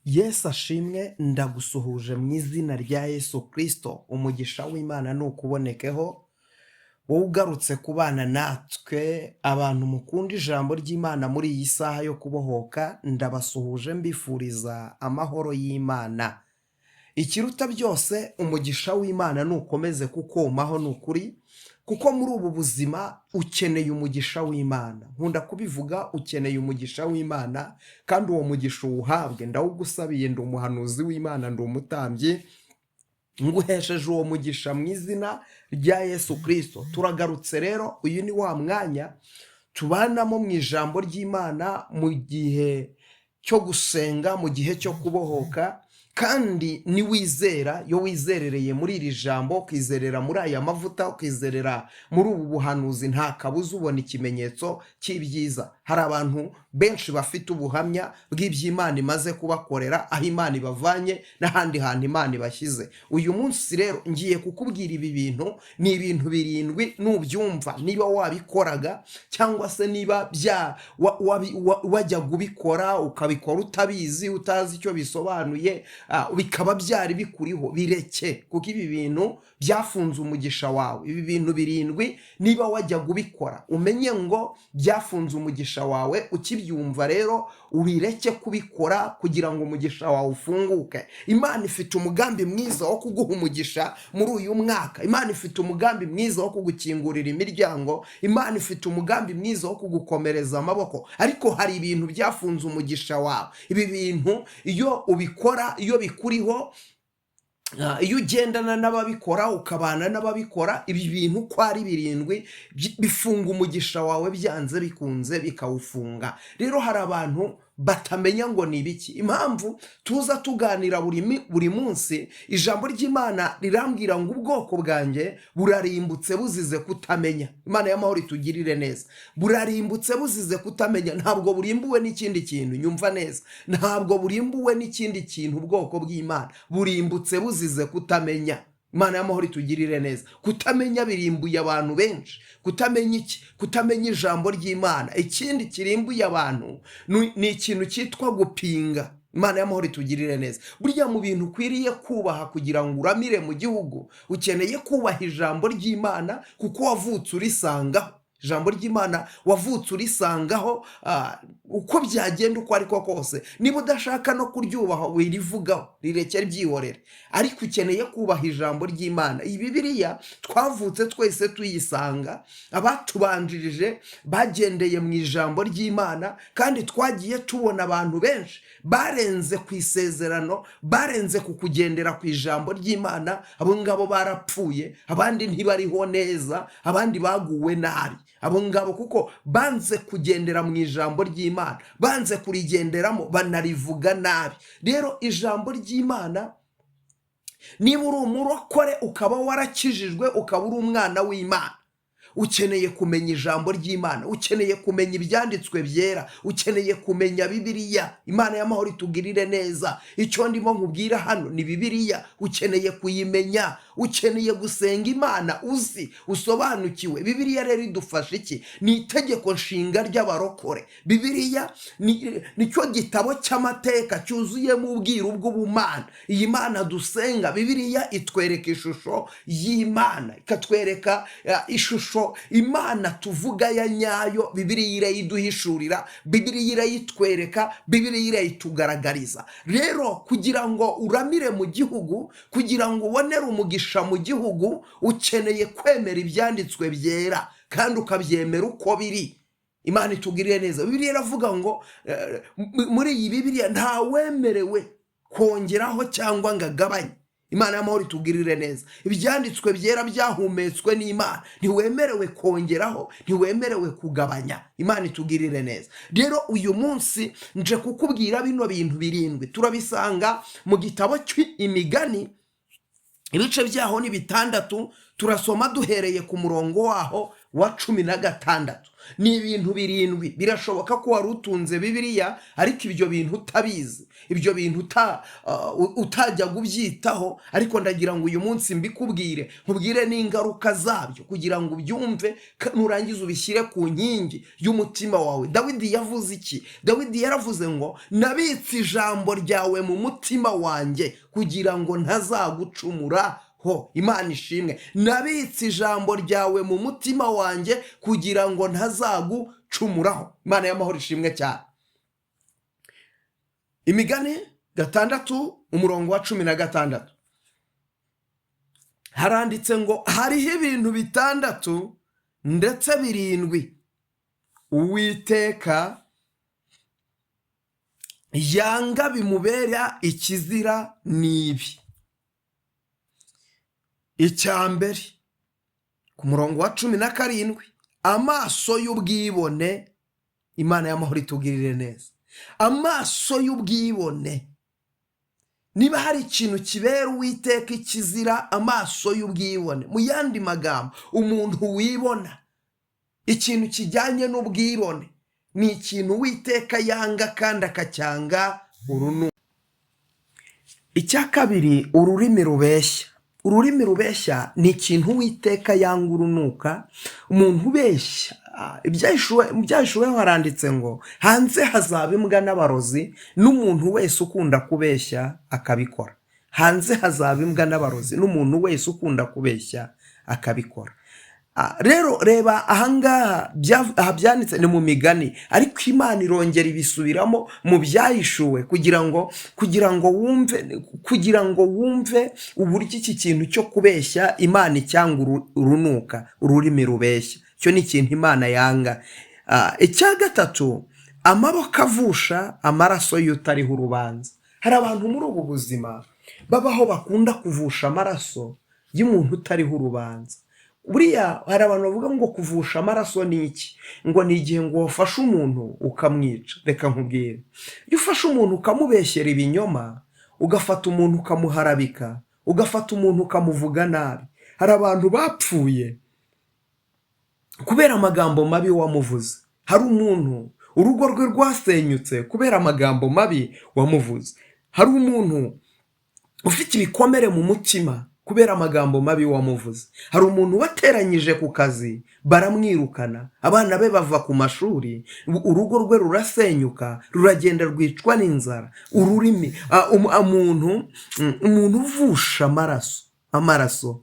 Yesu ashimwe. Ndagusuhuje mu izina rya Yesu Kirisito. Umugisha w'Imana nukubonekeho, wowe ugarutse kubana natwe. Abantu mukunda ijambo ry'Imana muri iyi saha yo kubohoka, ndabasuhuje mbifuriza amahoro y'Imana. Ikiruta byose, umugisha w'Imana nukomeze kukomaho. Ni ukuri, kuko muri ubu buzima ukeneye umugisha w'Imana. Nkunda kubivuga, ukeneye umugisha w'Imana, kandi uwo mugisha uwuhabwe. Ndawugusabiye, ndi umuhanuzi w'Imana, ndi umutambyi, nguhesheje uwo mugisha mu izina rya Yesu Kirisito. Turagarutse rero, uyu ni wa mwanya tubanamo mu ijambo ry'Imana, mu gihe cyo gusenga, mu gihe cyo kubohoka. Kandi niwizera, iyo wizerereye muri iri jambo, ukizerera muri aya mavuta, ukizerera muri ubu buhanuzi, nta kabuza ubona ikimenyetso cy'ibyiza. Hari abantu benshi bafite ubuhamya bw'iby'Imana imaze kubakorera, aho Imana ibavanye n'ahandi hantu Imana ibashyize. Uyu munsi rero ngiye kukubwira ibi bintu, ni ibintu birindwi. Nubyumva, niba wabikoraga cyangwa se niba bya wajyaga ubikora, ukabikora utabizi, utazi icyo bisobanuye, bikaba byari bikuriho, bireke, kuko ibi bintu byafunze umugisha wawe. Ibi bintu birindwi, niba wajyaga ubikora, umenye ngo byafunze umugisha wawe. Ukibyumva rero, ubireke kubikora kugira ngo umugisha wawe ufunguke. Imana ifite umugambi mwiza wo kuguha umugisha muri uyu mwaka. Imana ifite umugambi mwiza wo kugukingurira imiryango. Imana ifite umugambi mwiza wo kugukomereza amaboko, ariko hari ibintu byafunze umugisha wawe. Ibi bintu iyo ubikora, iyo bikuriho, iyo ugendana n'ababikora, ukabana n'ababikora, ibi bintu uko ari birindwi bifunga umugisha wawe byanze bikunze, bikawufunga. Rero hari abantu batamenya ngo ni ibiki. Impamvu tuza tuganira buri munsi, ijambo ry'Imana rirambwira ngo ubwoko bwanjye burarimbutse buzize kutamenya. Imana y'amahoro itugirire neza. Burarimbutse buzize kutamenya, ntabwo burimbuwe n'ikindi kintu. Nyumva neza, ntabwo burimbuwe n'ikindi kintu. Ubwoko bw'Imana burimbutse buzize kutamenya. Imana y'amahoro itugirire neza. Kutamenya birimbuye abantu benshi. Kutamenya iki? Kutamenya ijambo ry'Imana. Ikindi kirimbuye abantu ni ikintu cyitwa gupinga. Imana y'amahoro itugirire neza. Burya mu bintu ukwiriye kubaha kugira ngo uramire mu gihugu, ukeneye kubaha ijambo ry'Imana, kuko wavutse urisangaho. Ijambo ry'Imana wavutse urisangaho, uko byagenda uko ariko kose. Niba udashaka no kuryubaha, wirivugaho, rirekere, byihorere, ariko ukeneye kubaha ijambo ry'Imana. Iyi Bibiliya twavutse twese tuyisanga. Abatubanjirije bagendeye mu ijambo ry'Imana, kandi twagiye tubona abantu benshi barenze ku isezerano, barenze ku kugendera ku ijambo ry'Imana. Abo ngabo barapfuye, abandi ntibariho neza, abandi baguwe nabi. Abo ngabo kuko banze kugendera mu ijambo ry'Imana, banze kurigenderamo, banarivuga nabi. Rero ijambo ry'Imana, niba uri umurokore, ukaba warakijijwe, ukaba uri umwana w'Imana, ukeneye kumenya ijambo ry'Imana, ukeneye kumenya ibyanditswe byera, ukeneye kumenya Bibiliya. Imana y'amahoro itugirire neza. Icyo ndimo nkubwira hano ni Bibiliya. Ukeneye kuyimenya, ukeneye gusenga Imana uzi, usobanukiwe. Bibiliya rero idufasha iki? Ni itegeko nshinga ry'abarokore. Bibiliya nicyo gitabo cy'amateka cyuzuyemo ubwiru bw'ubumana. Iyi Mana dusenga, Bibiliya itwereka ishusho y'Imana, ikatwereka ishusho Imana tuvuga ya nyayo. Bibiliya irayiduhishurira, Bibiliya irayitwereka, Bibiliya irayitugaragariza. Rero kugira ngo uramire mu gihugu, kugira ngo ubonere umugisha mu gihugu, ukeneye kwemera ibyanditswe byera kandi ukabyemera uko biri. Imana itugirire neza. Bibiliya iravuga ngo muri iyi Bibiliya ntawemerewe kongeraho cyangwa ngo agabanye. Imana y'amahoro itugirire neza. Ibyanditswe byera byahumetswe n'Imana, ntiwemerewe kongeraho, ntiwemerewe kugabanya. Imana itugirire neza. Rero uyu munsi nje kukubwira bino bintu birindwi. Turabisanga mu gitabo cy'Imigani, ibice byaho ni bitandatu. Turasoma duhereye ku murongo waho wa 16. Ni ibintu 7. Birashoboka ko wari utunze Bibiliya ariko ibyo bintu utabizi, ibyo bintu utajya kubyitaho, ariko ndagira ngo uyu munsi mbikubwire, nkubwire n'ingaruka zabyo kugira ngo ubyumve, nurangiza ubishyire ku nkingi y'umutima wawe. Dawidi yavuze iki? Dawidi yaravuze ngo nabitse ijambo ryawe mu mutima wanjye kugira ngo ntazagucumura ho. Imana ishimwe. Nabitse ijambo ryawe mu mutima wanjye kugira ngo ntazagucumuraho. Imana y'amahoro ishimwe cyane. Imigani 6 umurongo wa 16 haranditse ngo hariho ibintu 6 ndetse 7 Uwiteka yanga bimubera ikizira ni ibi. Icya mbere ku murongo wa 17, amaso y'ubwibone. Imana y'amahoro itugirire neza. Amaso y'ubwibone, niba hari ikintu kibera Uwiteka ikizira, amaso y'ubwibone. Mu yandi magambo, umuntu wibona, ikintu kijyanye n'ubwibone ni ikintu Uwiteka yanga kandi akacyanga urunuka. Icya kabiri, ururimi rubeshya. Ururimi rubeshya ni ikintu Uwiteka yanga urunuka. Umuntu ubeshya, Ibyahishuwe haranditse ngo hanze hazaba imbwa n'abarozi n'umuntu wese ukunda kubeshya akabikora. Hanze hazaba imbwa n'abarozi n'umuntu wese ukunda kubeshya akabikora. Rero reba ahangaha, aha byanditse ni mu Migani, ariko Imana irongera ibisubiramo mu Byahishuwe kugira ngo wumve uburyo iki kintu cyo kubeshya Imana icyanga urunuka. Ururimi rubeshya cyo ni ikintu Imana yanga. Icya gatatu, amaboko avusha amaraso y'utariho urubanza. Hari abantu muri ubu buzima babaho bakunda kuvusha amaraso y'umuntu utariho urubanza. Buriya hari abantu bavuga ngo kuvusha amaraso ni iki? Ngo ni igihe ngo wafashe umuntu ukamwica. Reka nkubwire, iyo ufashe umuntu ukamubeshyera ibinyoma, ugafata umuntu ukamuharabika, ugafata umuntu ukamuvuga nabi, hari abantu bapfuye kubera amagambo mabi wamuvuze. Hari umuntu urugo rwe rwasenyutse kubera amagambo mabi wamuvuze. Hari umuntu ufite ibikomere mu mutima kubera amagambo mabi wamuvuze. Hari umuntu wateranyije ku kazi baramwirukana, abana be bava ku mashuri, urugo rwe rurasenyuka, ruragenda rwicwa n'inzara. Ururimi, umuntu uvusha amaraso,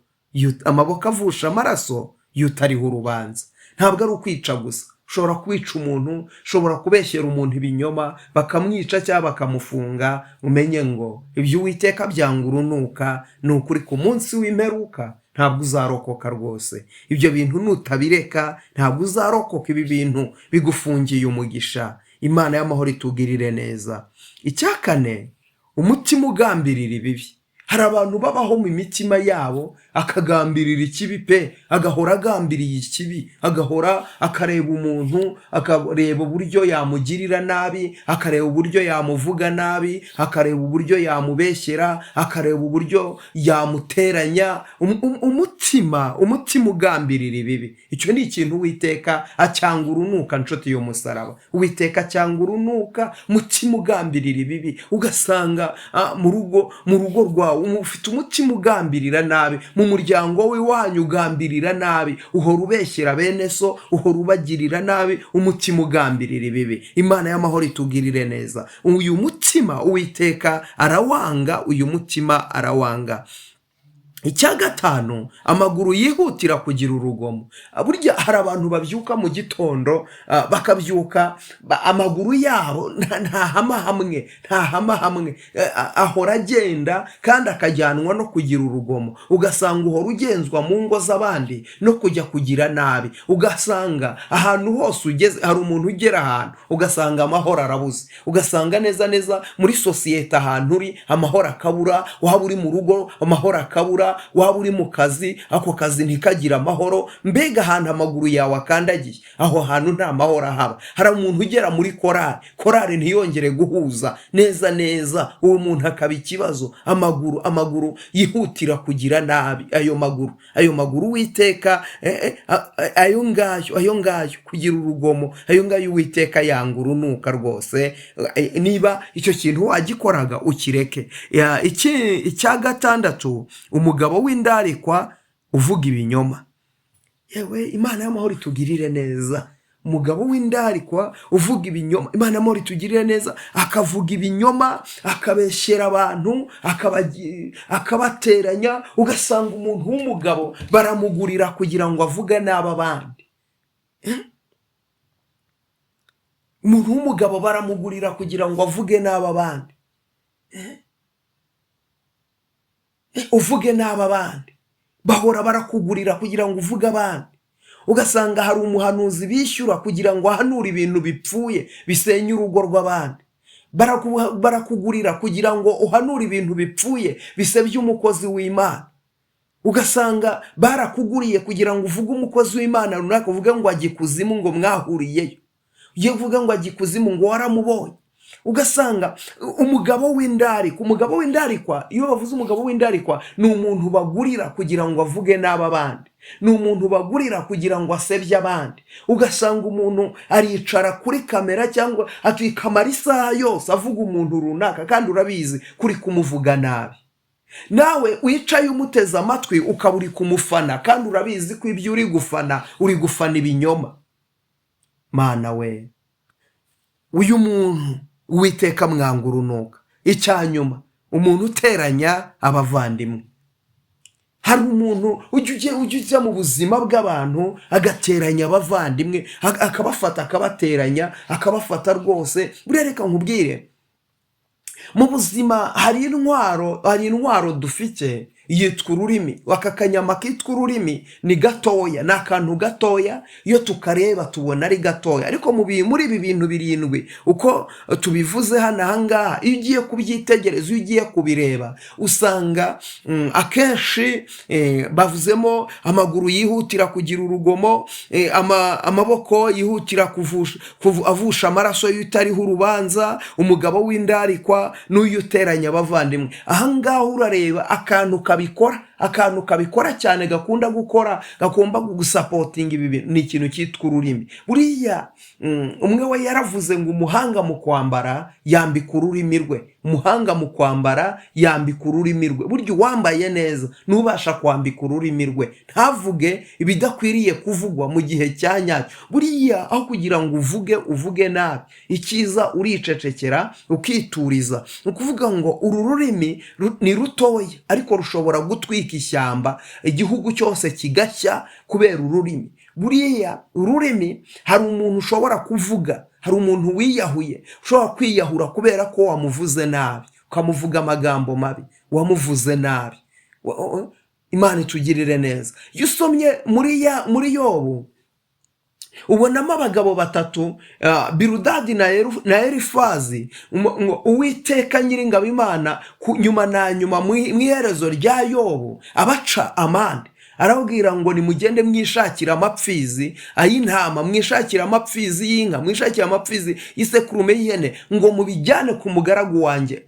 amaboko avusha amaraso y'utariho urubanza. Ntabwo ari ukwica gusa. Ushobora kwica umuntu, ushobora kubeshyera umuntu ibinyoma bakamwica cyangwa bakamufunga. Umenye ngo ibyo Uwiteka byanga urunuka. Ni ukuri, ku munsi w'imperuka ntabwo uzarokoka rwose. Ibyo bintu nutabireka ntabwo uzarokoka. Ibi bintu bigufungiye umugisha. Imana y'amahoro itugirire neza. Icya kane, umutima ugambirira ibibi. Hari abantu babaho mu mitima yabo akagambirira ikibi pe, agahora agambiriye ikibi, agahora akareba umuntu, akareba uburyo yamugirira nabi, akareba uburyo yamuvuga nabi, akareba uburyo yamubeshyera, akareba uburyo yamuteranya. Umutima ugambirira ibibi, icyo ni ikintu Uwiteka acyanga urunuka. Nshuti y'umusaraba, Uwiteka acyanga urunuka umutima ugambirira ibibi. Ugasanga mu rugo rwawe ufite umutima ugambirira nabi, mu muryango w'iwanyu ugambirira nabi, uhora ubeshyera bene so, uhora ubagirira nabi, umutima ugambirira ibibi. Imana y'amahoro itugirire neza. Uyu mutima Uwiteka arawanga, uyu mutima arawanga. Icya gatanu, amaguru yihutira kugira urugomo. Burya hari abantu babyuka mu gitondo, bakabyuka amaguru yabo ntahama hamwe, ntahama hamwe. Ahora agenda kandi akajyanwa no kugira urugomo. Ugasanga uhora ugenzwa mu ngo z'abandi no kujya kugira nabi. Ugasanga ahantu hose ugeze, hari umuntu ugera ahantu ugasanga amahoro arabuze, ugasanga neza neza muri sosiyete ahantu uri amahoro akabura, waba uri mu rugo amahoro akabura. gukora, waba uri mu kazi, ako kazi ntikagire amahoro. Mbega ahantu amaguru yawe akandagiye, aho hantu nta mahoro ahaba. Hari umuntu ugera muri korari, korari ntiyongere guhuza neza neza, uwo muntu akaba ikibazo. Amaguru yihutira kugira nabi, ayo maguru Uwiteka, ayo ngayo kugira urugomo, ayo ngayo Uwiteka yanga urunuka rwose. Niba icyo kintu wagikoraga, ukireke. Icya gatandatu, umugabo w'indarikwa uvuga ibinyoma. Yewe, Imana y'amahoro itugirire neza. Umugabo w'indarikwa uvuga ibinyoma, Imana y'amahoro itugirire neza. Akavuga ibinyoma, akabeshyera abantu, akabateranya. Ugasanga umuntu w'umugabo baramugurira kugira ngo avuge nabi abandi. Umuntu w'umugabo baramugurira kugira ngo avuge nabi abandi. Uvuge nabi abandi, bahora barakugurira kugira ngo uvuge abandi. Ugasanga hari umuhanuzi bishyura kugira ngo ahanure ibintu bipfuye bisenye urugo rw'abandi. Barakugurira kugira ngo uhanure ibintu bipfuye bisebye umukozi w'Imana. Ugasanga barakuguriye kugira ngo uvuge umukozi w'Imana runaka, uvuge ngo ajya ikuzimu, ngo mwahuriyeyo, ugiye kuvuga ngo ajya ikuzimu, ngo waramubonye. Ugasanga umugabo w'indarikwa, umugabo w'indarikwa, iyo bavuze umugabo w'indarikwa, ni umuntu bagurira kugira ngo avuge nabi abandi, ni umuntu bagurira kugira ngo asebye abandi. Ugasanga umuntu aricara kuri kamera cyangwa akikamara isaha yose avuga umuntu runaka, kandi urabizi kuri kumuvuga nabi. Nawe wicaye umuteze amatwi, ukaba uri kumufana, kandi urabizi ko ibyo uri gufana, uri gufana ibinyoma. Mana we, uyu muntu Uwiteka mwanga urunuka. Icya nyuma, umuntu uteranya abavandimwe. Hari umuntu ujya mu buzima bw'abantu agateranya abavandimwe, akabafata akabateranya, akabafata rwose. Buriya reka nkubwire, mu buzima hari intwaro dufite yitwa ururimi. Aka kanyama kitwa ururimi ni gatoya, ni akantu gatoya. Iyo tukareba tubona ari gatoya, ariko muri ibi bintu birindwi uko tubivuze hano ahangaha, iyo ugiye kubyitegereza, iyo ugiye kubireba, usanga akenshi bavuzemo amaguru yihutira kugira urugomo, amaboko yihutira avusha amaraso y'utariho urubanza, umugabo w'indarikwa n'uyu uteranya abavandimwe. Ahangaha urareba akantu kabikora cyane, gakunda gukora, gagomba gusupportinga ibi bintu, ni ikintu cyitwa ururimi. Buriya umwe we yaravuze ngo umuhanga mu kwambara yambika ururimi rwe. Umuhanga mu kwambara yambika ururimi rwe. Burya uwambaye neza ntubasha kwambika ururimi rwe, ntavuge ibidakwiriye kuvugwa mu gihe cya nyacyo. Buriya aho kugira ngo uvuge nabi, icyiza uricecekera, ukituriza. Ni ukuvuga ngo uru rurimi ni rutoya, ariko rushobora gutwika ishyamba, igihugu cyose kigashya kubera ururimi. Buriya ururimi, hari umuntu ushobora kuvuga, hari umuntu wiyahuye, ushobora kwiyahura kubera ko wamuvuze nabi, ukamuvuga amagambo mabi, wamuvuze nabi. Imana itugirire neza. Iyo usomye muri Yobu, ubonamo abagabo batatu, Birudadi na Elifazi. Ngo Uwiteka Nyiringabo Imana nyuma na nyuma, mu iherezo rya Yobu, abaca amande, arababwira ngo nimugende mwishakire amapfizi ay'intama, mwishakire amapfizi y'inka, mwishakire amapfizi y'isekurume y'ihene, ngo mubijyane ku mugaragu wanjye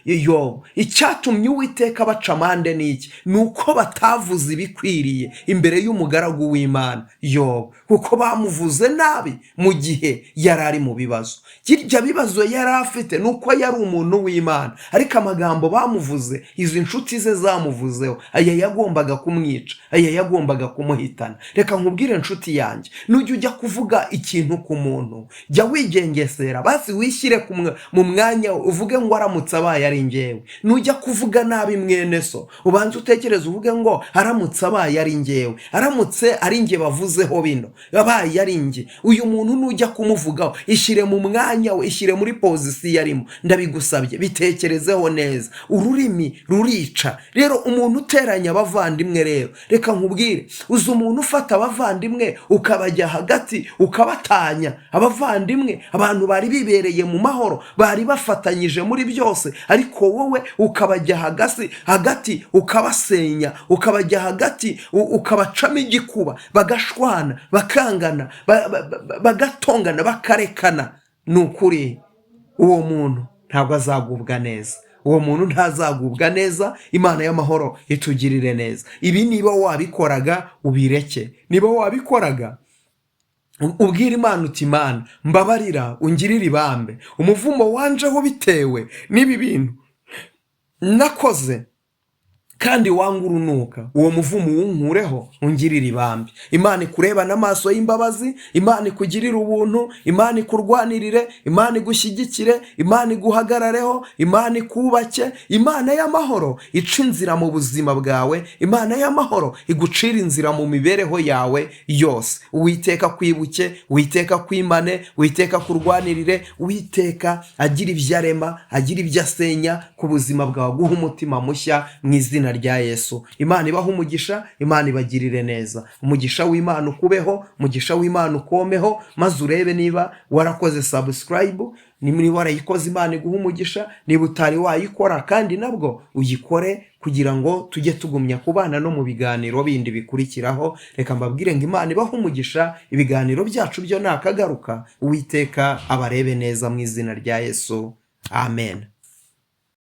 Yobu. Icyatumye Uwiteka baca amande ni iki? Ni uko batavuze ibikwiriye imbere y'umugaragu w'Imana Yobu, kuko bamuvuze nabi mu gihe yari ari mu bibazo. Kirya bibazo yari afite ni uko yari umuntu w'Imana, ariko amagambo bamuvuze, izi nshuti ze zamuvuzeho, aya yagombaga kumwica, aya yagombaga kumuhitana. Reka nkubwire, nshuti yanjye, nujya ujya kuvuga ikintu ku muntu, jya wigengesera, basi wishyire mu mwanya we, uvuge ngo aramutse abaye ari njyewe. Nujya kuvuga nabi mwene so, ubanze utekereze, uvuge ngo aramutse abaye ari njyewe, aramutse ari njye bavuzeho bino, abaye ari njye uyu muntu. Nujya kumuvugaho, ishyire mu mwanya we, ishyire muri position arimo. Ndabigusabye, bitekerezeho neza. Ururimi rurica. Rero umuntu uteranya abavandimwe, rero reka nkubwire, Reka nkubwire, uzi umuntu ufata abavandimwe ukabajya hagati ukabatanya? Abavandimwe, abantu bari bibereye mu mahoro, bari bafatanyije muri byose, ariko wowe ukabajya hagati ukabasenya, ukabajya hagati ukabacamo igikuba, bagashwana, bakangana, bagatongana, bakarekana. Ni ukuri uwo muntu ntabwo azagubwa neza, uwo muntu ntazagubwa neza. Imana y'amahoro itugirire neza. Ibi niba wabikoraga ubireke, niba wabikoraga ubwira Imana uti: "Imana, mbabarira, ungirire ibambe, umuvumo wanjeho bitewe n'ibi bintu nakoze kandi wanga urunuka, uwo muvumo uwunkureho, ungirire ibambe." Imana ikurebana amaso y'imbabazi, Imana ikugirire ubuntu, Imana ikurwanirire, Imana igushyigikire, Imana iguhagarareho, Imana ikubake, Imana y'amahoro ica inzira mu buzima bwawe, Imana y'amahoro igucira inzira mu mibereho yawe yose. Uwiteka kwibuke, Uwiteka kwimane, Uwiteka kurwanirire, Uwiteka agira ibyo arema, agira ibyo asenya ku buzima bwawe, guha umutima mushya mu izina rya Yesu. Imana ibahe umugisha, Imana ibagirire neza. Umugisha w'Imana ukubeho, umugisha w'Imana ukomeho, maze urebe niba warakoze subscribe. Niba warayikoze, Imana iguha umugisha. Niba utari wayikora kandi nabwo uyikore, kugira ngo tujye tugumya kubana no mu biganiro bindi bikurikiraho. Reka mbabwire ngo Imana ibahe umugisha. Ibiganiro byacu byo ni akagaruka. Uwiteka abarebe neza mu izina rya Yesu, amen.